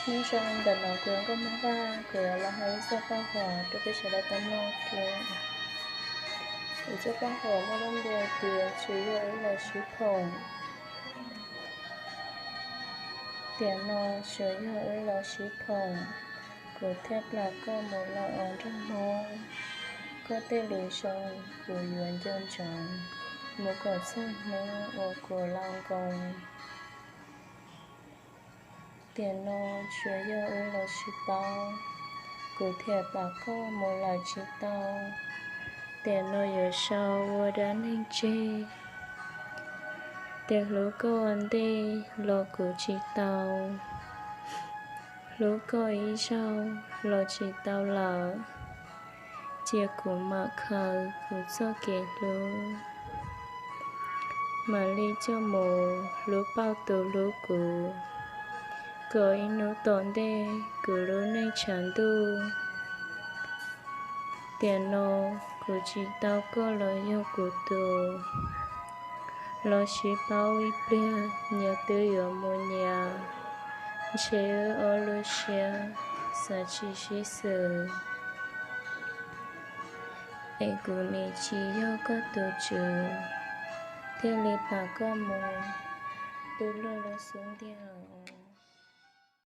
Nyob zoo, ntawm no kuv yog Nkauj Hmoob Vaj, kuv yuav los hais ib txoj paj huam rau peb sawv daws tau mloog. Kuv txoj paj huam muaj lub npe tias tsuas yog wb los sib phoom. Tiam no tsuas yog wb los sib phoom, kuv thiaj plam koj mus lawm os nraug Hmoob. Koj tej lus zoo kuv yuav nco ntsoov mus kom txog hnub uas kuv laus nkoos. Tiam no tsuas yog wb los sib paub, kuv thiaj plam koj mus lawm tsis tau. Tiam no yuav sau ua dab neeg tseg, tias hlub koj ua ntej los kuv tsis tau, hlub koj ib zaug los tsis tau lawm. Cia kuv mam khaws kuv txoj kev hlub, mam li coj mus hlub pauj tus hlub kuv, kom ib hnub tom ntej kuv lub neej tshav ntuj. Tiam no kuv tsis tau koj los yog kuv tus, los sib paub ib pliag nyias twb yuav mus nyias, ntshe wb ob lub siab xav tsis sib xws. Es kuv nim tsis yog koj tus tswv, thiaj li plam koj mus tu luag lub xub ntiag lawm.